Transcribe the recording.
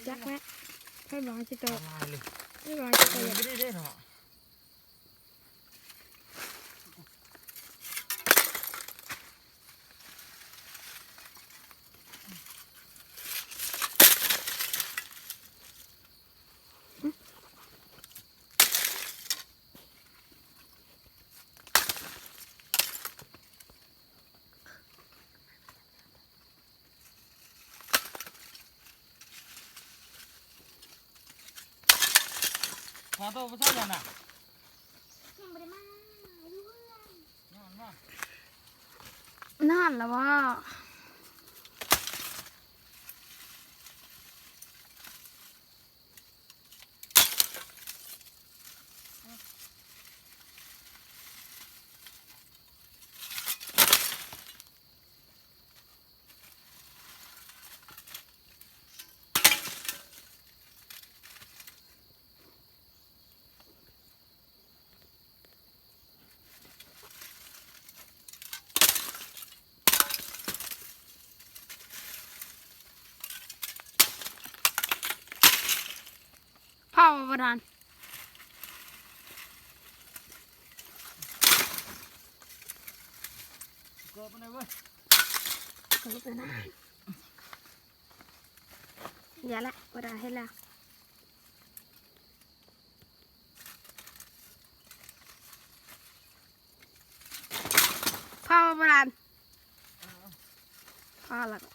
ຈັກແຫຼະ ໃຜບອກຊິໂຕ ເອົາມາເລີຍ ໃຜບອກຊິໂຕ ເອີ ບໍ່ໄດ້ເດ້ເນາະ. ພາໂຕໄປໃສແລ້ວນະ? ຍັງບໍ່ໄດ້ມາ ຢູ່ເຮືອນ. ນອນບໍ່? ນອນແລ້ວບໍ່? ເຜົາບໍ່ທັນ ເກີບມັນໄດ້ເວີຍ ເກີບໄດ້ນະ ຢ່າລະ ບໍ່ໄດ້ເຮັດແລ້ວ. ພໍບໍ່ຫຼານ? ພໍລະ.